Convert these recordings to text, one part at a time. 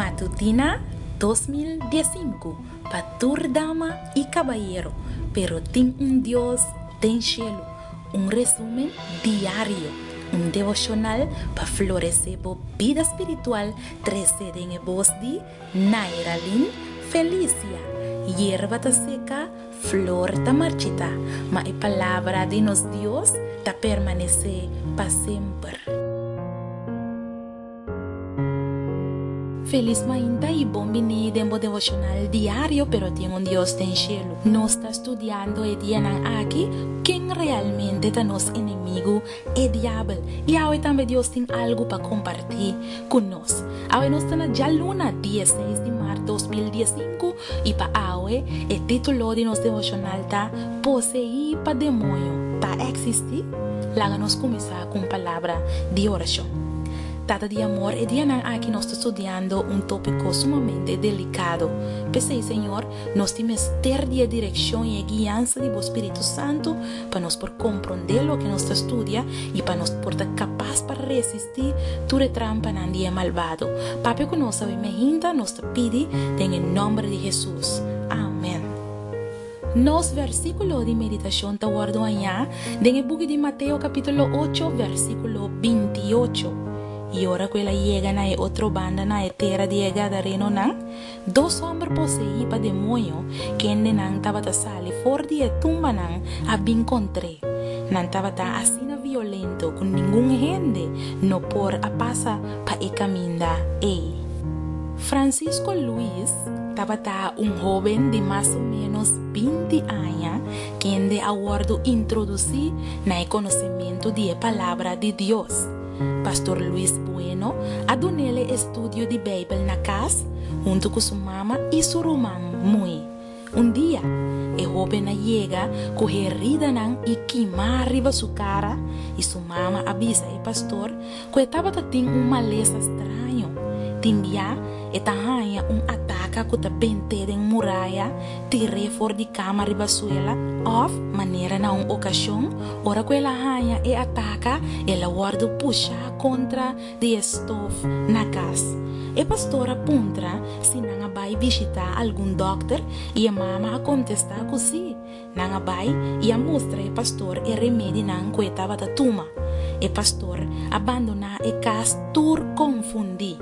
Matutina 2015 pa tur dama i kabayero, pero tin un Dios den shelu. Un resumen diario, un devoshonal pa floresé bo bida spiritual trese den e bos di Nairalyn Felicia. Yerba ta seka, flor ta marchitá, ma e palabra di nos Dios ta permanesé pa semper. Felis mainta i bon bini den bo devoshonal diario Pero Tin un Dios den Shelu. Nos ta studiando e dianan aki ken realmente ta nos enemigu, e diabel. I awe tambe Dios tin algu pa kompartí ku nos. Awe nos ta na djaluna, dieseis di mart 2015, i pa awe e título di nos devoshonal ta Poseí pa Demoño Ta Eksistí? Laga nos kuminsá ku un palabra di orashon. Tata di amor, e dianan aki nos ta studiando un tópiko sumamente delikado. P'esei, Señor, nos tin mester di e direkshon i e guiansa di bo spiritu santu pa nos por komprondé loke nos ta studia i pa nos por ta kapas pa resistí tur e trampanan di e malbado. Papia ku nos awe meinta, nos ta pidi den e nòmber di Hesus. Amèn. Nos versíkulo di meditashon ta wòrdu hañá den e buki di Mateo kapítulo ocho versíkulo bintiocho. I ora ku el a yega na e otro banda na e tera di e gadarenonan, dos hòmber poseí pa demoño, kendenan tabata sali for di e tumbanan, a bin kontr'é. Nan tabata asina violento ku ningun hende no por a pasa pa e kaminda ei. Francisco Luis tabata un hóben di mas o ménos 20 aña kende a wòrdu introdusí na e konosementu di e Palabra di Dios. Pastor Luis Bueno a dun'el e estudio di Beibel na kas huntu ku su mama i su ruman muhé. Un dia, e hóben a yega ku heridanan i kimá riba su kara i su mama a bisa e pastor ku e tabata tin un malesa straño. Tin bia e ta haña un ataka ku ta bent'é den muraya, tir'é for di kama riba suela òf, manera na un okashon, ora ku el a haña e ataka el a wòrdu pushá kontra di e stof na kas. E pastor a puntra si nan a bai bishitá algun dòkter i e mama a kontestá ku sí, nan a bai i a mustra e pastor e remedinan ku e tabata tuma. E pastor a bandoná e kas tur konfundí.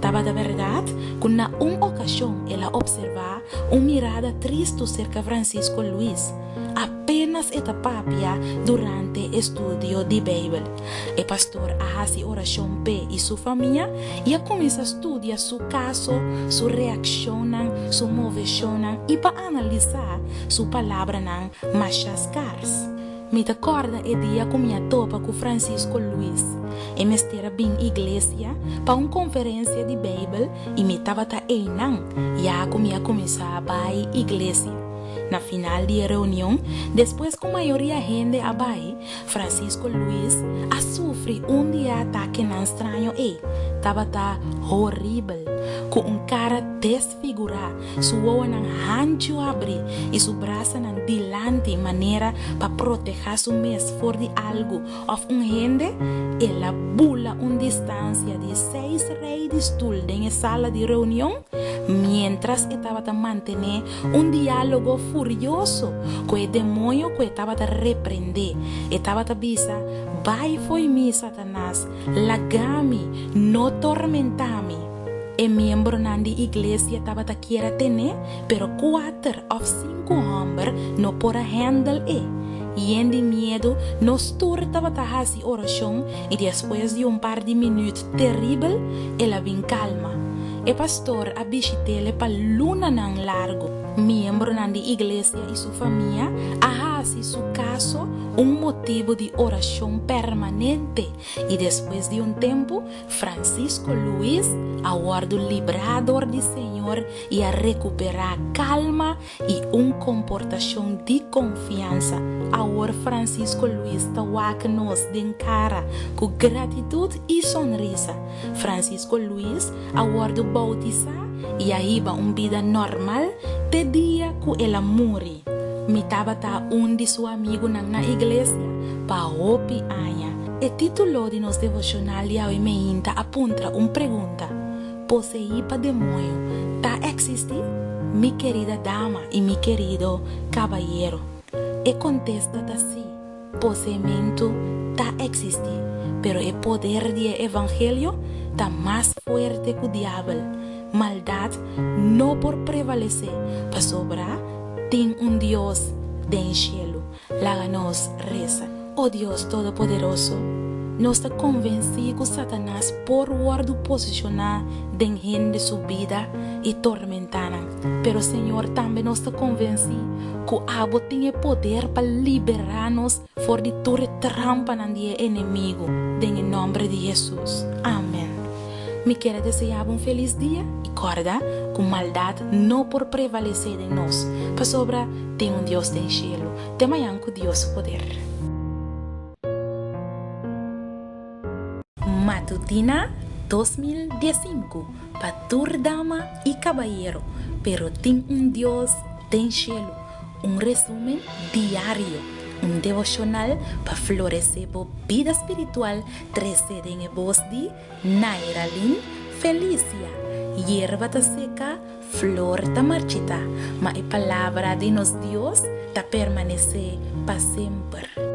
Tabata bèrdat ku na un okashon el a opservá un mirada tristu serka Francisco Luis. Apénas e ta papia durante estudio di Beibel. E pastor a hasi orashon p'e i su famia i a kuminsá studia su kaso, su reakshonnan, su moveshonnan i pa analisá su palabranan masha skars. Mi ta kòrda e dia ku mi a topa ku Francisco Luis. E mester a bin iglesia pa un konferensia di Beibel i mi tabata einan ya ku mi a kuminsá bai iglesia. Na final di e reunion, despues ku mayoria hende a bai, Francisco Luis a sufri un di e atakenan straño ei. Tabata horibel. Ku un kara desfigurá, su wowonan hanchu habrí i su brasanan dilanti manera pa protehá su mes for di algu òf un hende, el a bula un distansia di seis rei di stul den e sala di reunion miéntras e tabata mantené Un diálogo furioso ku e demoño ku e tabata reprendé. E tabata bisa, Bai fo'i mi, Satanas, laga mi, no tormentá mi. E miembronan di iglesia tabata kier a ten'é, pero kuater òf sinku hòmber no por a hèndel e. Yen di miedu, nos tur tabata hasi orashon i despues di un par di minüt teribel, el a bin kalma. E pastor a bishit'ele pa lunanan largu. Miembronan di iglesia i su famia a hasi su kaso un motibu di orashon permanente i despues di un tempu Francisco Luis a wòrdu librá dor di Señor i a rekuperá kalma i un komportashon di konfiansa. Awor Francisco Luis ta wak nos den kara ku gratitut i sonrisa. Francisco Luis a wòrdu boutisá i a hiba un bida normal te dia ku el a muri. Mi tabata un di su amigunan na iglesia pa hopi aña. E título di nos devoshonal di awe meinta a puntra un pregunta. poseí pa demoño ta eksistí? Mi kerida dama i mi kerido kabayero, e kontesta ta sí, poseementu ta eksistí, pero e poder di e evangelio ta mas fuerte ku diabel. Maldat no por prevalesé pasobra tin un Dios den shelu. Laga nos resa. O Dios Todopoderoso, nos ta konvensí ku Satanas por wòrdu posishoná den hende su bida i tormentá nan. Pero Señor, tambe nos ta konvensí ku abo tin e poder pa liberá nos for di tur e trampanan di e enemigu, den e nòmber di Hesus. Amèn. Mi kier a deseá bo un felis dia i kòrda ku maldat no por prevalesé den nos, pasobra tin un Dios den shelu. Te mañan ku Dios su poder. Matutina 2015 pa tur dama i kabayero, pero tin un Dios den shelu. Un resumen diario, un devoshonal pa floresé bo bida spiritual trese den e bos di Nairalyn Felicia, Yerba ta seka, flor ta marchita, ma e palabra di nos Dios ta permanesé pa semper.